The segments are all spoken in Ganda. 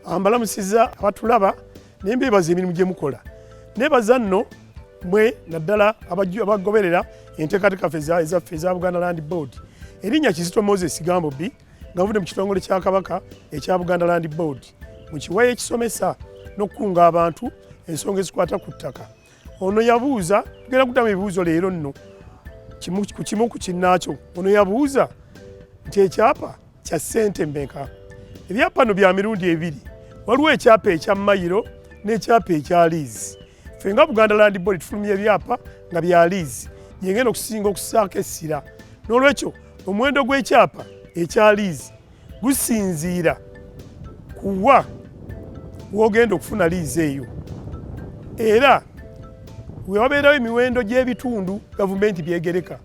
Ambalamusiza abatulaba ne mbeebaza emirimu gye mukola. Neebaza nno mwe naddala abagoberera enteekateeka ffe ezaffe eza Buganda Land Board. Erinnya Kizito Moses Gambobbi nga nvudde mu kitongole kya Kabaka ekya Buganda Land Board mu kiwayi ekisomesa n'okukunga abantu ensonga ezikwata ku ttaka. Ono yabuuza, tugenda kuddamu ebibuuzo leero nno ku kimu ku kinnaakyo. Ono yabuuza nti ekyapa kya ssente mmeka? Ebyapa no bya mirundi ebiri, waliwo ekyapa ekya mayiro n'ekyapa ekya liizi. Ffe nga Buganda Land Board tufulumya ebyapa nga bya liizi, gyengenda okusinga okussaako essira. N'olwekyo omuwendo gw'ekyapa ekya liizi gusinziira kuwa w'ogenda okufuna liizi eyo, era wewabeerawo emiwendo gy'ebitundu gavumenti byegereka.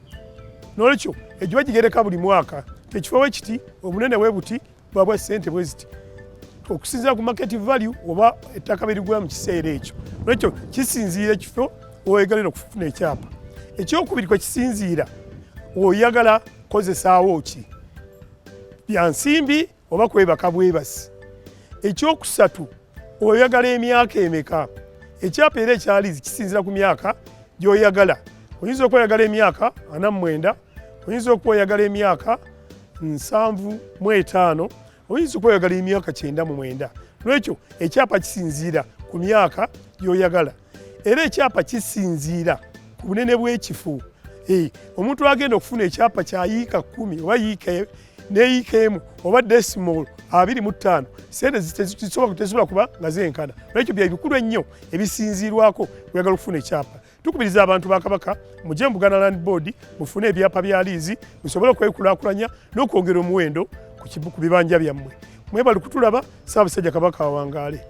N'olwekyo egyo bagigereka buli mwaka, ekifo we kiti, obunene bwe buti, bwabwa ssente bwe ziti, okusinziira ku market value oba ettaka berigula mu kiseera ekyo. N'olwekyo kisinziira ekifo wewegalira okufuna ekyapa. Ekyokubiri kwe kisinziira oyagala kukozesaawo ki, bya nsimbi oba kwebaka bwebasi. Ekyokusatu, oyagala emyaka emeka? Ekyapa era ekyalizi kisinziira ku myaka gy'oyagala. Oyinza okuba oyagala emyaka 49, oyinza okuba oyagala emyaka 75, oyinza okuba oyagala emyaka 99. Lwekyo ekyapa kisinziira ku myaka gy'oyagala. Era ekyapa kisinziira ku bunene bw'ekifo. Omuntu agenda okufuna ekyapa kya yiika 10 oba yiika n'eyiika 1 oba decimal 25, sente tezisobola kuba nga zenkana. Lwekyo bya bikulu ennyo ebisinziirwako oyagala okufuna ekyapa. Tukubiriza abantu ba Kabaka mujje mu Buganda Land Board mufune ebyapa bya liizi musobole okwekulaakulanya n'okwongera omuwendo ku bibanja byammwe. Mwebale kutulaba. Ssaabasajja Kabaka awangaale.